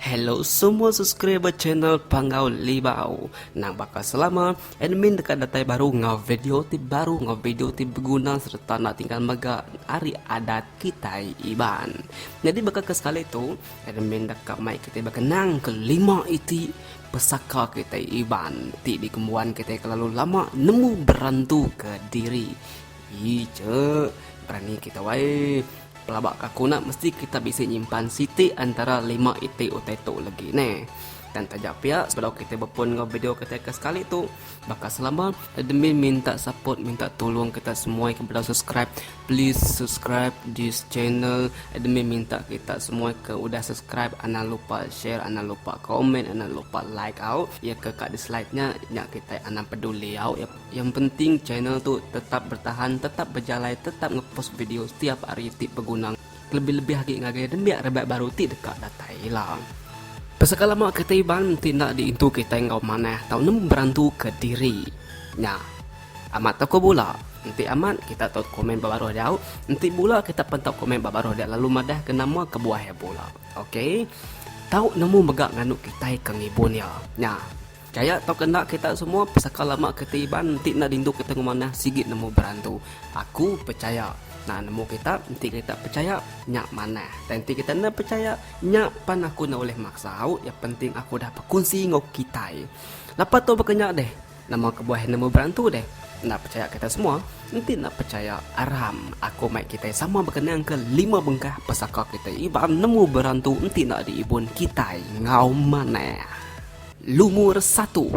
Hello semua subscriber channel Panggau Libau. Nang baka selama, admin deka datai baru enggau video ti baru enggau video ti beguna sereta enda tinggal mega ari adat kitai Iban. Nyadi baka ke sekali tu, admin deka mai kitai bekenang ke lima iti pesaka kitai Iban ti dikembuan kitai kelalu lama nemu berantu ke diri. Ii che, berani kita wai. Pelaba ka aku enda mesti kita bisi nyimpan siti antara lima iti utai tu legi neh. Tang taja pia sebedau kitai bepun enggau video kitai ke sekali tu, baka selama admin minta support minta tulung kita semua ke bedau subscribe please subscribe this channel admin minta kita semua ke udah subscribe anang lupa share anang lupa komen anang lupa like au iya ke ka dislike nya nya kitai anang peduli au. Yang penting channel tu tetap bertahan, tetap bejalai, tetap ngepost video setiap hari ti beguna kelebih-lebih agi ngagai nembiak rebak baru ti deka datai ila. Pesaka lama kitai Iban ti enda diintu kitai enggau manah tau nemu berantu ke diri nya. Amat tauka bula? Enti amat kita tau komen ba baruh diau, enti bula kita pen tau komen ba baruh dia lalu madah ke nama kebuah iya bula. Ok. Tau nemu mega nganu kitai ke ngibun iya nya. Pechaya tauka enda kita semua pesaka lama keti Iban enti enda rindu kita ngemanah sigi nemu berantu. Aku pechaya. Nah nemu kita enti kita pechaya nya manah. Tang enti kita enda pechaya nya pan aku enda ulih maksa au yang penting aku udah bekunsi enggau kitai. Lapa tu baka nya deh. Nama kebuah nemu berantu deh. Enda pechaya kita semua enti enda pechaya aram aku mai kitai sama bekenang ke lima bengkah pesaka kitai Iban nemu berantu enti enda diibun kitai enggau manah. Lumur satu,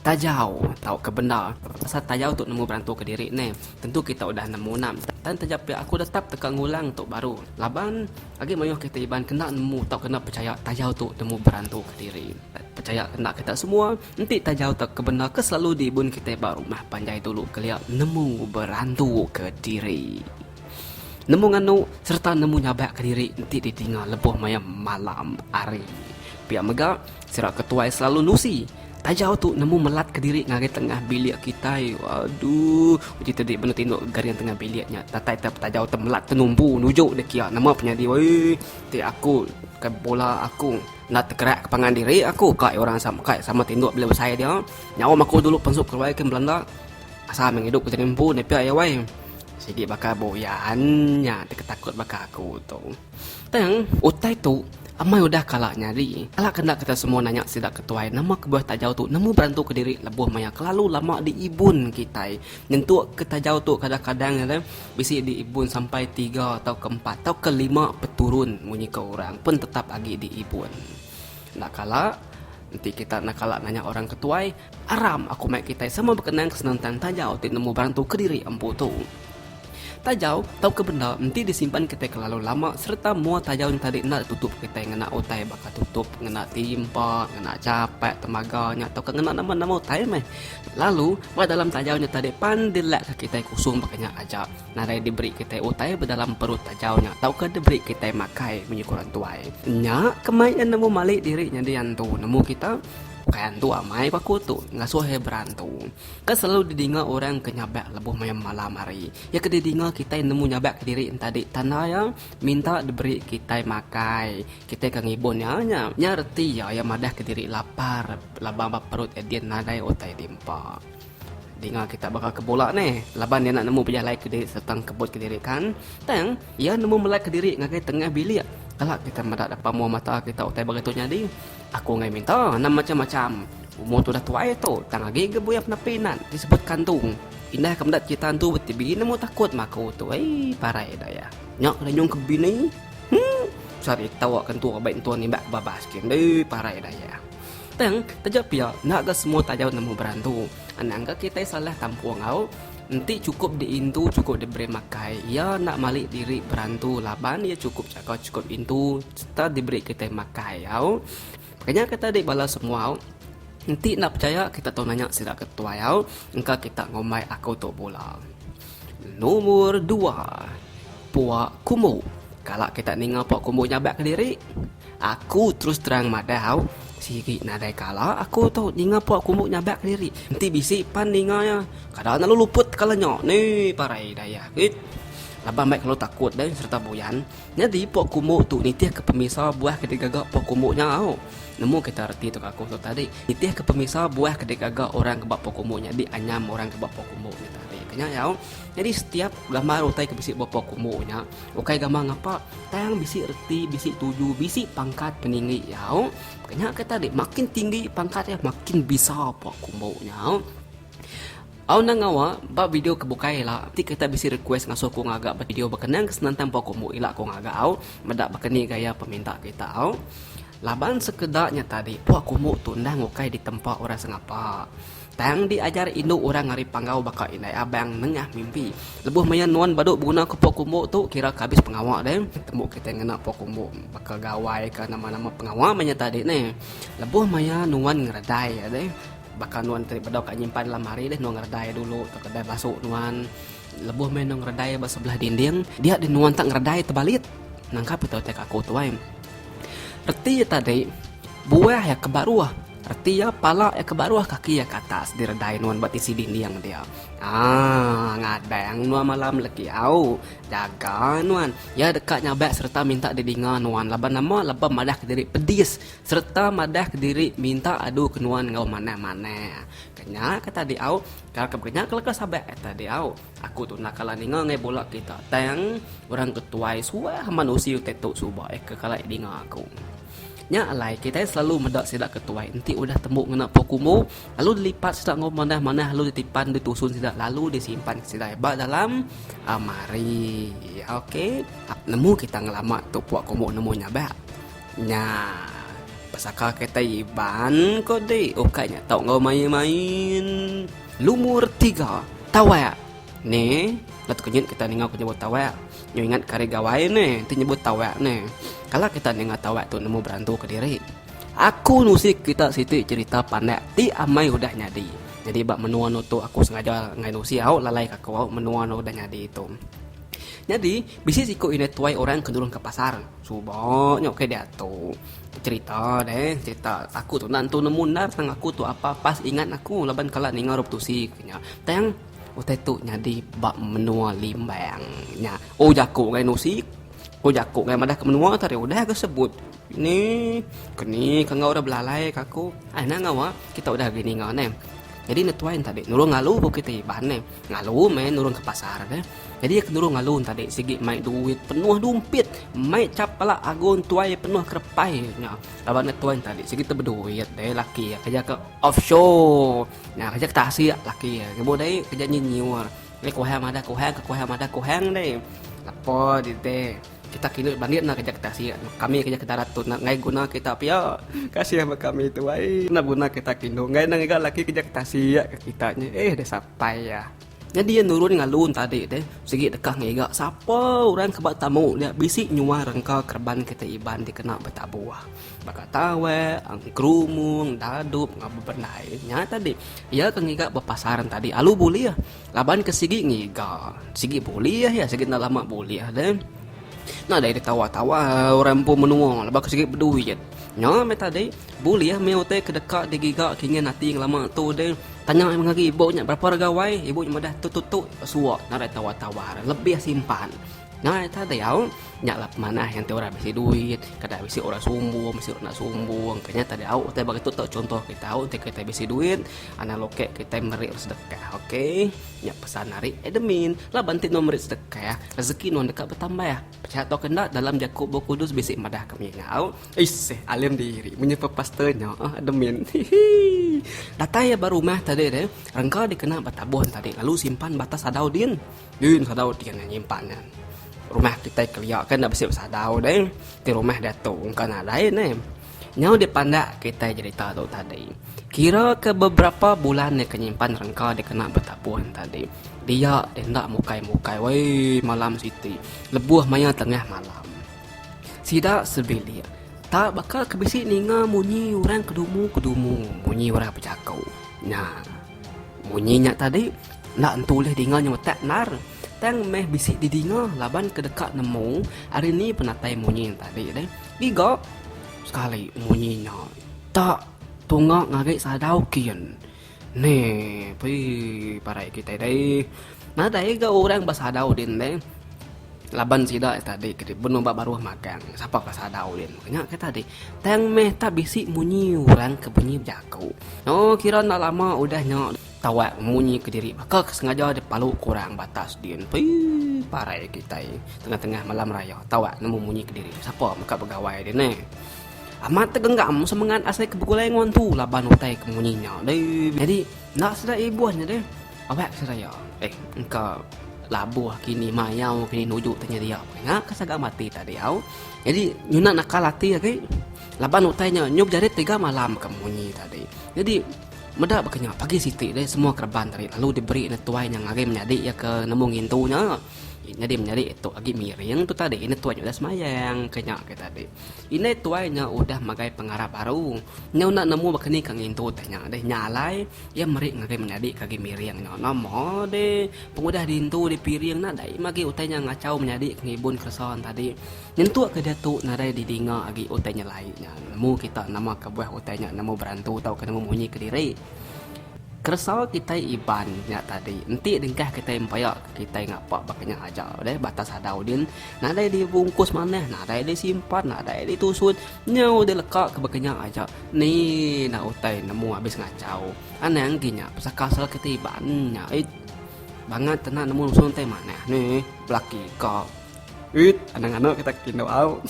tajau tauka benda. Pasal tajau tu nemu berantu kediri neh. Tentu kita udah nemu nam. Tang taja pia aku tetap teka ngulang tu baru. Laban agi mayuh kita Iban kena nemu tauka enda pechaya tajau tu nemu berantu kediri. Pechaya kena kita semua enti tajau tauka benda ke selalu diibun kitai ba rumah panjai dulu kelia nemu berantu kediri. Nemu nganu sereta nemu nyabak kediri enti didinga lebuh maya malam hari. Pia mega, sida ke tuai selalu nusi, tajau tu nemu melat kediri ngagai tengah bilik kitai. Aduh, uji tadi benung tinduk garing tengah bilik nya datai te tajau te melat tenumpu nuju deh kia nama penyadi weh ti aku ke bula aku enda tekerak ke pangan diri aku kai orang sama kai sama tinduk bilik besai dia. Nyaum aku dulu pansut keruai ke belanda asal meh ngidup ke diri empu ne pia iya weh. Sigi baka buyan nya ti ketakut baka aku tu. Tang, utai tu amai udah kala nyadi. Kala ke enda kita semua nanya sida ke tuai nama kebuah tajau tu nemu berantu kediri lebuh maya kelalu lama diibun kitai. Nyentuk ke tajau tu kadang-kadang nya bisi diibun sampai tiga tauka empat tauka lima peturun munyi ke orang pun tetap agi diibun. Enda kala enti kita enda kala nanya orang ke tuai, aram aku mai kitai sama bekenang ke senentang tajau ti nemu berantu kediri empu tu. Tajau tauka benda enti disimpan kitai kelalu lama sereta mua tajau nya tadi enda ditutup kitai ngena utai baka tutup ngena timpa, ngena chapak temaga nya tauka ngena nama-nama utai meh. Lalu ba dalam tajau nya tadi pan dilakka kitai kusung baka nya aja nadai diberi kitai utai ba dalam perut tajau nya tauka diberi kitai makai munyi ku orang tuai. Nya ke mai iya nemu mali diri nyadi antu nemu kita ukai antu amai ku aku tu ngasuh iya berantu. Ke selalu didinga orang ke nyabak lebuh maya malam hari. Iya ke didinga kitai nemu nyabak kediri entadi tanda iya minta diberi kitai makai. Kitai ke ngibun iya nya. Nya reti iya iya madah kediri lapar laban ba perut iya din nadai utai diempa. Dinga kita baka ke bula neh laban iya enda nemu bejalai kediri sereta engkebut kediri kan. Tang iya nemu melai kediri ngagai tengah bilik. Kala kita meda depan mua mata kita utai baka tu nyadi, aku enggai minta nama macam-macam. Umur tudah tuai tu tang agi ga buya penepi nan disebut kantung. Indah ke meda cerita antu ba TV nemu takut mah aku tu eii parai ida iya. Nya kena nyung ke bini huh sari tawa ke entua ba entua nimbak ke babas kin deh parai ida iya. Tang taja pia enda ga semua tajau nemu berantu. Anang ga kitai salah tampung au. Enti chukup diintu chukup diberi makai iya enda mali diri berantu laban iya chukup jaga chukup intu sereta diberi kitai makai au. Kenya ke tadi bala semua au. Enti enda pechaya kita tau nanya sida ke tuai au engka kita ngumbai aku tu bula. Lumur dua, pua kumbu. Kala kita ninga pua kumbu nyabak kediri? Aku terus terang madah au, sigi nadai kala aku tu ninga pua kumbu nyabak kediri. Enti bisi pan ninga iya, kada lalu luput kala nya. Ni parai daya. Laban mai kelalu takut deh sereta buyan. Nyadi pok kumbu tu nitih ke pemisa buah ke digaga pok kumbu nya au. Nemu kita reti tu aku tu tadi. Nitih ke pemisa buah ke digaga orang ke ba pok kumbu nya dianyam orang ke ba pok kumbu nya tadi. Ke nya au. Nyadi setiap gambar utai ke bisi ba pok kumbu nya ukai gambar ngapa tang bisi reti bisi tuju bisi pangkat peninggi au. Ke nya ke tadi makin tinggi pangkat iya makin bisa pok kumbu nya au. Au enda ngawa, ba video ke bukai ila, ti kita bisi request ngasuh ku ngaga ba video bekenang ke senentang pua kumbu ila ku ngaga au, meda baka ni gaya peminta kita au. Laban sekeda nya tadi pua kumbu tu endang ukai ditempa orang sengapa. Tang diajar indu orang ari panggau baka indai abang nengah mimpi. Lebuh maya nuan badu beguna ke pua kumbu tu kira ke abis pengawa deh. Tembu kitai ngena pua kumbu baka gawai ka nama-nama pengawa meh nya tadi neh. Lebuh maya nuan ngeredai deh. Baka nuan ti bedau ka nyimpan dalam hari deh nuan ngeredai dulu tauka dai basu nuan. Lebuh meh nuan ngeredai ba sebelah dinding, dia deh nuan tak ngeredai tebalit. Nangkap ita utai ka aku tu ai. Reti iya tadi, buah iya ke baruh. Reti iya pala iya ke baruh kaki iya ke atas diredai nuan ba tisi dinding dia. Aaa ngadang nuan malam legi au. Jaga nuan. Iya deka nyabak sereta minta didinga nuan laban nama laban madah kediri pedis. Sereta madah kediri minta adu ke nuan enggau manah-manah. Ke nya ke tadi au, kala ke baka nya ke leka sabak ke tadi au. Aku tu enda kala ninga ngagai bula kita tang orang ke tuai suah amat nusi utai tu suba eh ke kala dinga aku. Nya alai kitai selalu meda sida ke tuai enti udah tembu ngena pua kumbu lalu dilipat sida enggau manah-manah lalu ditipan ditusun sida lalu disimpan sida ba dalam almari. Ok nemu kita ngelama tu pua kumbu nemu nyabak. Nya, pesaka kitai Iban ko di ukai nya tau enggau main-main. Lumur tiga, tawak. Ni, enda tekenyit kita ninga ku nyebut tawak. Nyu ingat ke hari gawai ne ti nyebut tawak ne. Kala kita ninga tawak tu nemu berantu kediri. Aku nusi kita siti cherita pandak ti amai udah nyadi. Nyadi ba menua nu tu aku sengaja enggai nusi au lalai ka aku au menua nu udah nyadi tu. Nyadi, bisi siku indai tuai orang ke nurun ke pasar. Suba nya ukai diatu. Cherita deh, cherita aku tu enda entu nemu endar tang aku tu apa pas ingat aku laban kala ninga rup tusi ke nya. Tang utai tu nyadi ba menua Limbang nya. Oh jaku ngagai nusi, oh jaku ngagai madah ke menua tadi udah ga sebut. Ni ke ni ke enggau orang belalai ka aku. Ai enda ngawa kita udah agi ninga neh. Nyadi ne tuai ne tadi nulung ngalu ku kitai Iban neh. Ngalu meh nurun ke pasar deh. Nyadi ke nurun ngalu tadi sigi mai duit penuh dumpit, mai chap pala agun tuai penuh kerepai nya. Laban ne tuai tadi sigi tebeduit deh laki iya keja ke offshore. Nya keja ke tasik laki iya. Ngebu deh keja nyiur. Deh kuhang madah kuhang ke kuhang madah kuhang deh. Lepo deh. Kita kinu bandit enda keja ke tasik. Kami keja ke darat tu enda enggai guna kita pia. Kasih ba kami tu ai. Enda guna kita kinu enggai enda ngiga laki keja ke tasik ke kita nya. Eh deh sapai iya. Nyadi iya nurun ngalun tadi deh sigi deka ngiga sapa orang ke ba tamu dia bisi nyual rengka kereban kitai Iban dikena betabuh. Baka tawak, engkerumung, dadup enggau bebendai. Nya tadi iya ke ngiga ba pasar tadi alu bulih. Laban ke sigi ngiga, sigi bulih iya, sigi enda lama bulih deh. Nadai ditawa-tawa orang empu menua laban ke sigi beduit. Nya meh tadi, bulih meh utai ke deka digiga ke ingin ati ngelama tu deh. Tanya meh ngagai ibu nya berapa rega wai, ibu nya madah tu tu tu suwa nadai tawa-tawa lebih simpan. Nya ita diau, nya lah pemanah enti orang bisi duit, kada bisi orang sumbung, bisi orang enda sumbung. Ke nya tadi au utai baka tu tau chunto kita au enti kitai bisi duit anang lokek kitai meri orang sedekah ok. Nya pesan ari admin. Laban enti nuan meri sedekah, rezeki nuan deka betambah. Pechaya tauka enda dalam jaku Bup Kudus bisi madah ke mih nya au. Isih alim diri munyi pastor nya admin. Hihi. Datai iya ba rumah tadi deh, rengka dikena betabuh tadi lalu simpan ba atas sadau din. Din sadau ti kena nyimpan nya. Rumah kitai kelia kan enda bisi besadau deh. Ti rumah diatu engka nadai neh. Nyau dipandak kitai jerita tu tadi. Kira ke beberapa bulan iya ke nyimpan rengka dikena betabun tadi. Dia deh enda mukai-mukai weh malam siti lebuh maya tengah malam. Sida sebilik tak baka ke bisi ninga munyi orang kedumu-kedumu munyi orang bejaku. Nya. Munyi nya tadi enda entu ulih dinga nyemetak endar. Tang meh bisi didinga laban ke deka nemu ari ni penatai munyi nya tadi deh. Giga sekali munyi nya tak tunga ngagai sadau kin. Neh pei parai kitai deh. Nadai ga orang ba sadau din deh. Laban sida tadi ke benung ba baruh magang sapa ka sadau din. Nya ke tadi. Tang meh tak bisi munyi orang ke bunyi bejaku. Oh kira enda lama udah nya tawak munyi kediri baka ke sengaja dipalu ke orang ba atas din. Pii parai kitai tengah-tengah malam raya tawak nemu munyi kediri. Sapa meka begawai din neh. Amat tegenggam semengat asai ke begulai enggau antu laban utai ke munyi nya deh. Nyadi enda sida ibuh nya deh. Awak seraya eh engka labuh kini mayau kini nuju te nyedia nya ke saga mati tadi au. Jadi nyuna nakal ati agi laban utai nya nyu bejarit tiga malam ke munyi tadi. Jadi meda baka nya pagi siti deh semua kereban tadi lalu diberi ne tuai nya ngagai menyadi iya ke nemu ngintu nya. Nyadi menyadi tu agi miring tu tadi ne tuai nya udah semayang ke nya ke tadi. Indai tuai nya udah megai pengarap baru. Nyau enda nemu baka ni ka ngintu utai nya deh. Nya alai, iya meri ngagai menyadi ke agi miring nya. Nama deh, pengudah diintu dipiring nadai meh agi utai nya ngachau menyadi ke ngibun keresa ne tadi. Nyentuk ke diatu nadai didinga agi utai nyelai nya. Nemu kita nama kebuah utai nya nemu berantu tauka nemu munyi kediri. Keresa kitai Iban nya tadi enti dengkah kitai empaya ke kitai ngapa baka nya aja deh batas adau din nadai dibungkus manah nadai disimpan nadai ditusun nyau dileka ke baka nya aja ni enda utai nemu abis ngachau anang agi nya pesaka asal kitai Iban nya it bangat enda nemu nusun utai manah neh belaki ka it anang anu kita ke indu au.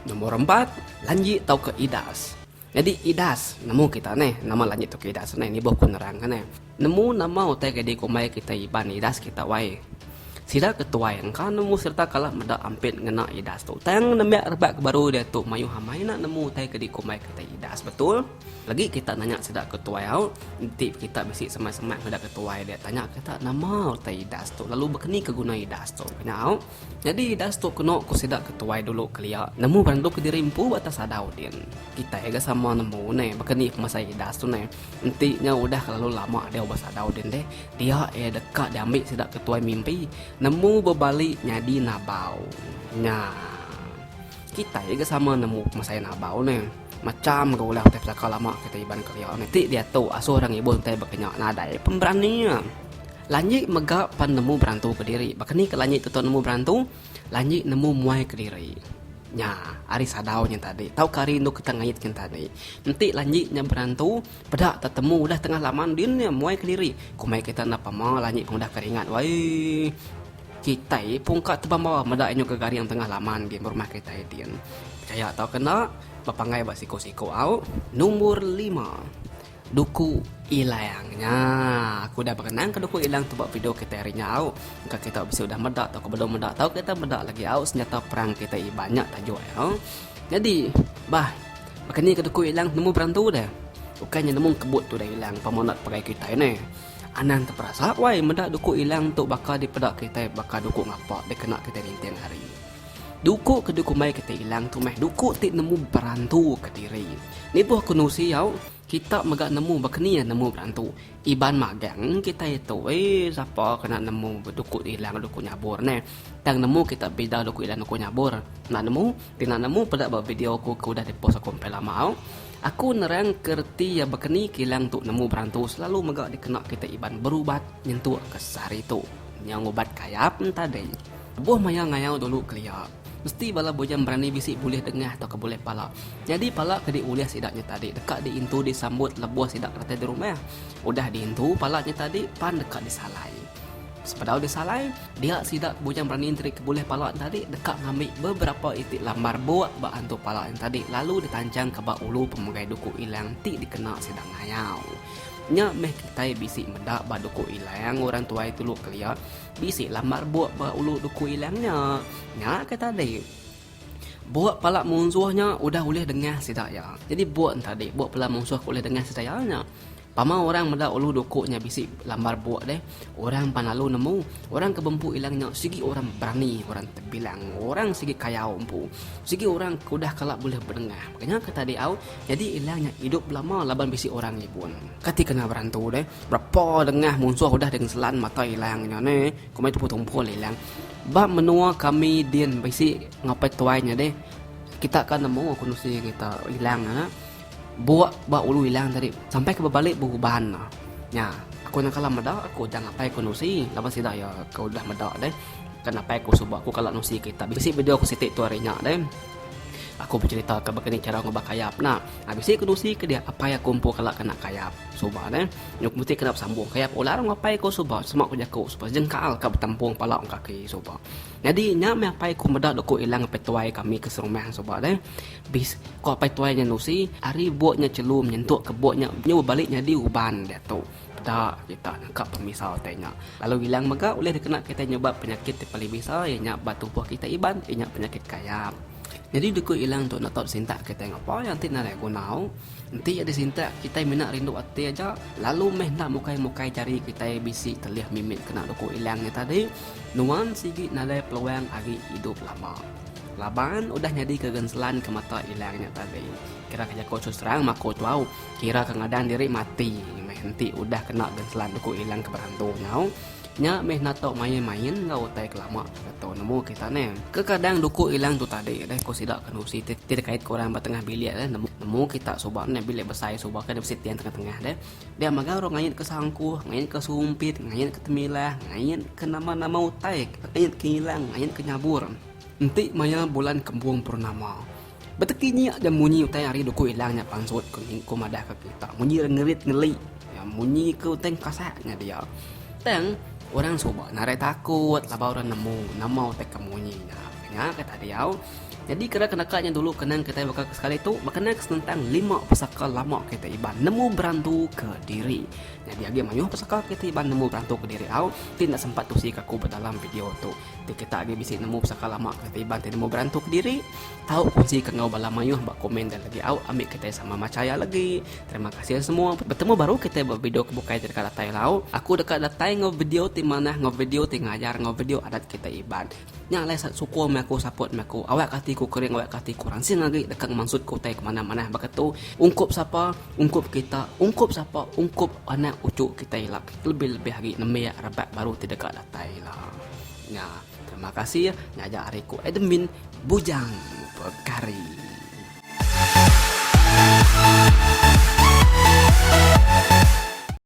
Nombor empat lanji tauka idas. Nyadi idas, nemu kita neh, nama lanjut tu ke idas neh, nibuh ku nerang ka neh. Nemu nama utai ke dikumbai kitai Iban idas kita wai. Sida ke tuai engka nemu sereta kala meda ampit ngena idas tu. Tang nembiak rebak ke baru diatu mayuh amai enda nemu utai ke dikumbai kitai idas betul. Lagi kita nanya sida ke tuai au, enti kita bisi semak-semak meda ke tuai dia tanya kita nama utai idas tu lalu bekeni ke guna idas tu. Nya au. Nyadi idas tu kenu ku sida ke tuai dulu kelia nemu bantu kediri empu ba atas adau din. Kitai ga sama nemu neh baka ni pemesai idas tu neh. Enti nya udah kelalu lama diau ba sadau din deh dia iya deka diambi sida ke tuai mimpi nemu bebali nyadi nabau. Nya. Kitai ga sama nemu pemesai nabau neh. Macham ga ulah utai pesaka lama kitai Iban kelia neh. Ti diatu asuh orang ibun utai baka nya nadai pemberani iya. Lanji mega pan nemu berantu kediri. Baka ni ke lanji tu tau nemu berantu? Lanji nemu muai kediri. Nya, ari sadau nya tadi tauka ari endu kita ngait nya tadi. Enti lanji nya berantu, peda tetemu udah tengah laman din nya muai kediri. Kumbai kita enda pama lanji pengudah ke ringat wai. Kitai pungka tebamba meda inyu ke garing tengah laman gi ba rumah kitai din. Pechaya tauka enda, bepanggai ba siku-siku au. Numbur lima. Duku Ilang nya. Aku udah bekenang ke Duku Ilang tu ba video kitai hari nya au. Engka kita bisi udah meda tauka bedau meda tau kita meda lagi au senjata perang kitai Iban nya tajuk iya. Nyadi bah baka ni ke Duku Ilang nemu berantu deh. Ukai nya nemu kebut tudah Ilang pama enda pegai kitai neh. Anang teperasa wai meda Duku Ilang tu baka dipeda kitai baka duku ngapa dikena kitai ninting hari. Duku ke dikumbai kitai Ilang tu meh duku ti nemu berantu kediri. Nibuh ku nusi au. Kita mega nemu baka ni iya nemu berantu. Iban magang kitai tu eii sapa kena nemu duku ilang duku nyabur neh. Tang nemu kita bida duku ilang duku nyabur. Enda nemu? Ti enda nemu peda ba video aku ke udah dipost aku empai lama au. Aku nerang ke reti iya baka ni ke ilang tu nemu berantu selalu mega dikena kitai Iban berubat nyentuk ke sehari tu. Nyau ngubat kayap enta deh. Lebuh maya ngayau dulu kelia. Mesti bala bujang berani bisi bulih dengah tauka bulih pala. Nyadi pala ke diulih sida nya tadi deka diintu disambut lebuh sida ke datai di rumah. Udah diintu pala nya tadi pan deka disalai. Sebedau disalai, dia sida ke bujang berani enteri ke bulih pala nya tadi deka ngambi beberapa iti lambar buk ba antu pala nya tadi lalu ditanchangka ba ulu pemegai duku ilang ti dikena sida ngayau. Nya meh kitai bisi meda ba duku ilang orang tuai tulu kelia Bisi lambar buk ba ulu duku ilang nya. Nya ke tadi. Buk pala munsuh nya udah ulih dengah sida iya. Jadi buk ne tadi, buk pala munsuh ke ulih dengah sida iya nya. Pama orang meda ulu duku nya bisi lambar buk deh, orang pan lalu nemu, orang ke bempu ilang nya sigi orang berani, orang tebilang, orang sigi kayau empu. Sigi orang ke udah kala bulih bedengah. Nya ke tadi au, nyadi ilang nya idup belama laban bisi orang ngibun. Kati kena berantu deh. Berapa dengah munsuh udah dengeselan mata ilang nya neh. Ku meh tumpul-tumpul ilang. Ba menua kami din bisi ngapai tuai nya deh. Kita ka nemu aku nusi kita ilang nya. Buk ba ulu ilang tadi sampai ke bebali beruban. Nya aku enda kala meda aku udah ngapai ku nusi laban sida iya ke udah meda deh. Kan apai aku suba aku kala nusi kita bisi video aku siti tu hari nya deh. Aku becerita ke baka ni cara ngubah kayap nah. Ha bisi ku nusi ke dia apai aku empu kala kena kayap suba deh. Nyuk mesti kena besambung kayap ular enggau apai aku suba sema ku jaku suba jengkal ka betampung pala enggau kaki suba. Nyadi nya meh apai ku meda duku ilang apai tuai kami ke serumah suba deh. Bis ko apai tuai nya nusi ari buk nya chelum nyentuk ke buk nya nyu bebali nyadi uban diatu. Peda kita nangka pemisa utai nya. Lalu ilang mega ulih dikena kitai nyubat penyakit ti paling bisa iya nya ba tubuh kitai Iban iya nya penyakit kayap. Nyadi duku ilang tu enda tau disintak kitai ngapa iya enti nadai guna. Enti iya disintak kitai mina rindu ati aja lalu meh enda mukai-mukai jari kitai bisi telih mimit kena duku ilang nya tadi nuan sigi nadai peluang agi idup lama. Laban udah nyadika genselan ke mata ilang nya tadi. Kira ke jaku terus terang mako tu au. Kira ke ngadang diri mati meh enti udah kena genselan duku ilang ke berantu nyau. Nya meh enda tau main-main enggau utai ke lama ke tu nemu kita neh. Kekadang duku ilang tu tadi deh ku sida ke nusi ti dikait ke orang ba tengah bilik deh nemu nemu kita suba neh bilik besai suba kan bisi tiang tengah-tengah deh. Dia mega orang ngait ke sangkuh, ngait ke sumpit, ngait ke temilah, ngait ke nama-nama utai, ngait ke ilang, ngait ke nyabur. Enti maya bulan kembung purnama. Beteki nya aja munyi utai ari duku ilang nya pansut ku ku madah ka kita. Munyi ngerit ngeli munyi ke utai ngkasak nya dia. Tang orang suba narai takut laban orang nemu nama utai ke munyi nya. Nya ke tadi au. Nyadi kera ke naka nya dulu kenang kitai baka ke sekali tu bekena ke senentang lima pesaka lama kitai Iban nemu berantu kediri. Nyadi agi mayuh pesaka kitai Iban nemu berantu kediri au ti enda sempat tusi ka aku ba dalam video tu. Ti kita agi bisi nemu pesaka lama kitai Iban ti nemu berantu kediri. Tau kunsi ke enggau bala mayuh ba komen dan lagi au ambi kitai sama macha iya lagi. Terima kasih semua. Betemu baru kitai ba video ke bukai ti deka datai ila. Aku deka datai enggau video ti manah enggau video ti ngajar enggau video adat kitai Iban. Nya alai sukung meh aku support meh aku. Awak ke ati ku kering awak ke ati ku ransing agi deka ngemansut ke utai ke manah manah baka tu. Ungkup sapa? Ungkup kita. Ungkup sapa? Ungkup anak uchu kitai ila. Lebih lebih agi nembiak rebak baru ti deka datai ila. Nya. Terima kasih ngajar ari ku admin Bujang Pegari.